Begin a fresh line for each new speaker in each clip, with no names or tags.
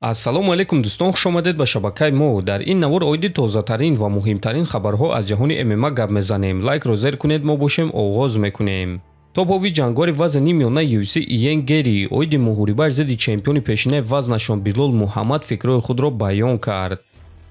Ассалому алайкум, дӯстон, хуш омадед ба шабакаи мо. Дар ин навор оиди тозатарин ва муҳимтарин хабарҳо аз ҷаҳони ММА гап мезанем. Лайкро зер кунед, мо бошем, оғоз мекунем. Топови ҷангвари вазни миёнаи UFC Иен Гери оиди муҳорибааш зидди чемпиони пешинаи вазнашон Билол Муҳаммад фикрҳои худро баён кард.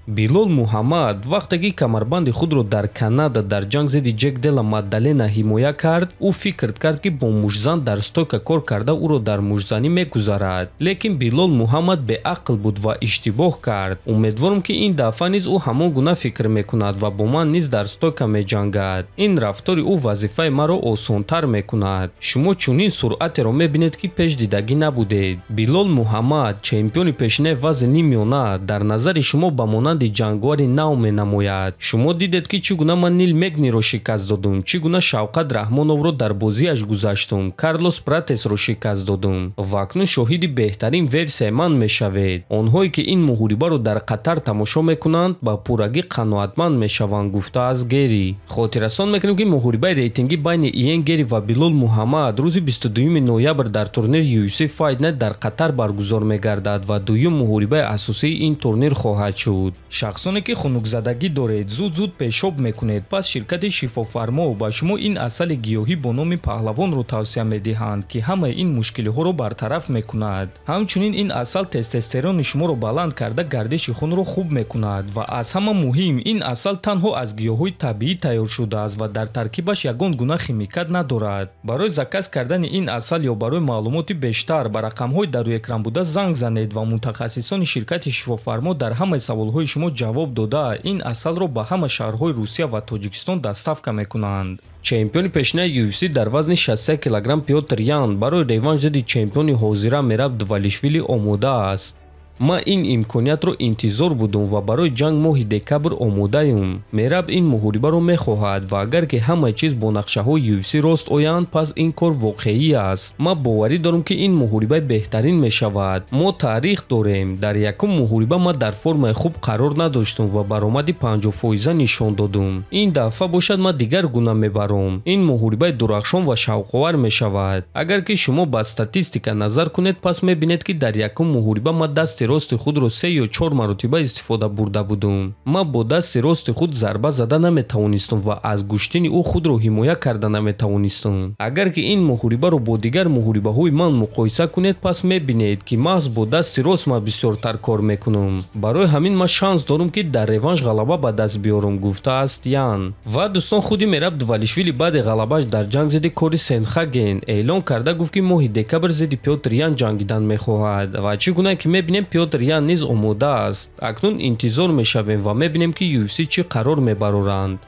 Билол Муҳаммад вақте ки камарбанди худро дар Канада дар ҷанг зидди Ҷек Дела Маддалена ҳимоя кард, ӯ фикр кард, ки бо муштзан дар стойка кор карда, ӯро дар муштзанӣ мегузарад. Лекин Билол Муҳаммад беақл буд ва иштибоҳ кард. Умедворам, ки ин дафъа низ ӯ ҳамон гуна фикр мекунад ва бо ман низ дар стойка меҷангад. Ин рафтори ӯ вазифаи маро осонтар мекунад. Шумо чунин суръатеро мебинед, ки пеш дидагӣ набудед. Билол Муҳаммад, чемпиони пешинаи вазни миёна, дар назари шумо ба монанди ҷангвари нав менамояд. Шумо дидед, ки чӣ гуна ман Нил Мегниро шикаст додум, чӣ гуна Шавқат Раҳмоновро дар бозиаш гузаштум, Карлос Пратесро шикаст додум ва акнун шоҳиди беҳтарин версияи ман мешавед. Онҳое, ки ин муҳорибаро дар Қатар тамошо мекунанд, ба пуррагӣ қаноатманд мешаванд, гуфтааст Гери. Хотиррасон мекунем, ки муҳорибаи рейтингӣ байни Иен Гери ва Билол Муҳаммад рӯзи 22 ноябр дар турнири UFC Fight Night дар Қатар баргузор мегардад ва дуюм муҳорибаи асосии ин турнир хоҳад шуд. Шахсоне, ки хунукзадагӣ доред, зуд-зуд пешоб мекунед, пас ширкати Шифофармо ба шумо ин асали гиёҳӣ бо номи Паҳлавонро тавсия медиҳанд, ки ҳамаи ин мушкилиҳоро бартараф мекунад. Ҳамчунин ин асал тестостерони шуморо баланд карда, гардиши хунро хуб мекунад ва аз ҳама муҳим, ин асал танҳо аз гиёҳҳои табиӣ тайёр шудааст ва дар таркибаш ягон гуна химикат надорад. Барои заказ кардани ин асал ё барои маълумоти бештар ба рақамҳои дар рӯи экран буда занг занед ва мутахассисони ширкати Шифофармо дар ҳамаи саволҳои шумо ҷавоб дода, ин асалро ба ҳама шаҳрҳои Русия ва Тоҷикистон доставка мекунанд. Чемпиони пешинаи UFC дар вазни 63 килограмм Пётр Ян барои реванш зидди чемпиони ҳозира Мераб Двалишвили омода аст. Ман ин имкониятро интизор будум ва барои ҷанг моҳи декабр омодаюм. Мераб ин муҳорибаро мехоҳад ва агар ки ҳамаи чиз бо нақшаҳои UFC рост оянд, пас ин кор воқеӣ аст. Ман боварӣ дорам, ки ин муҳорибаи беҳтарин мешавад. Мо таърих дорем. Дар якум муҳориба ман дар формаи хуб қарор надоштум ва баромади 50% нишон додум. Ин дафъа бошад, ман дигар гуна мебаром. Ин муҳорибаи дурахшон ва шавқовар мешавад. Агар ки шумо ба статистика назар кунед, пас мебинед, ки дар якум муҳориба ман дасти рости худро се ё чор маротиба истифода бурда будум. Ман бо дасти рости худ зарба зада наметавонистум ва аз гӯштини ӯ худро ҳимоя карда наметавонистум. Агар ки ин муҳорибаро бо дигар муҳорибаҳои ман муқоиса кунед, пас мебинед, ки маҳз бо дасти рост ман бисёртар кор мекунам. Барои ҳамин ман шанс дорам, ки дар реванш ғалаба ба даст биёрам, гуфтааст Ян. Ва дӯстон, худи Мераб Двалишвили баъди ғалабааш дар ҷанг зидди Кори Сенхаген эълон карда гуфт, ки моҳи декабр зидди Пётр Ян ҷангидан мехоҳад ва чӣ гуна ки мебинем, Пётр Ян низ омода аст. Акнун интизор мешавем ва мебинем, ки UFC чӣ қарор мебароранд.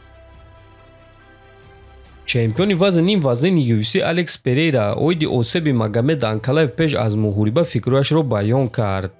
Чемпиони вазни нимвазнини UFC Алекс Перейра оиди осеби Магомед Анкалаев пеш аз муҳориба фикрҳояшро баён кард.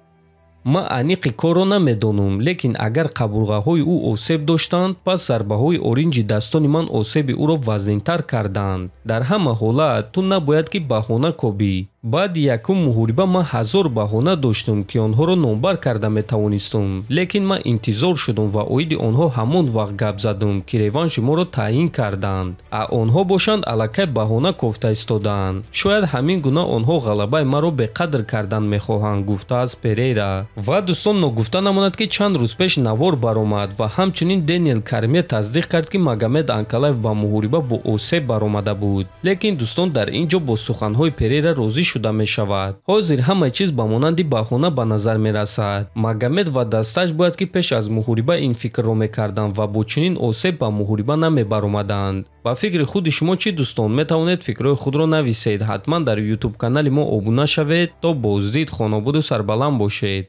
Ман аниқи корро намедонам, лекин агар қабурғаҳои ӯ осеб доштанд, пас зарбаҳои оринҷи дастони ман осеби ӯро вазнинтар карданд. Дар ҳама ҳолат ту набояд ки баҳона кобӣ. Баъди якум муҳориба ман ҳазор баҳона доштум, ки онҳоро номбар карда метавонистум, лекин ман интизор шудум ва оиди онҳо ҳамон вақт гап задум, ки реванши моро таъин карданд. А онҳо бошанд, аллакай баҳона кофта истодаанд. Шояд ҳамин гуна онҳо ғалабаи маро беқадр кардан мехоҳанд, гуфтааст Перейра. Ва дӯстон, ногуфта намонад, ки чанд рӯз пеш навор баромад ва ҳамчунин Дэниел Кормье тасдиқ кард, ки Магомед Анкалаев ба муҳориба бо осеб баромада буд. Лекин дӯстон, дар ин ҷо бо суханҳои Перейра розӣ шуда мешавад. Ҳозир ҳамаи чиз ба монанди баҳона ба назар мерасад. Магомед ва дастааш бояд ки пеш аз муҳориба ин фикрро мекарданд ва бо чунин осеб ба муҳориба намебаромаданд. Ба фикри худи шумо чӣ, дӯстон? Метавонед фикрҳои худро нависед. Ҳатман дар ютуб канали мо обуна шавед. То боздид, хонободу сарбаланд бошед.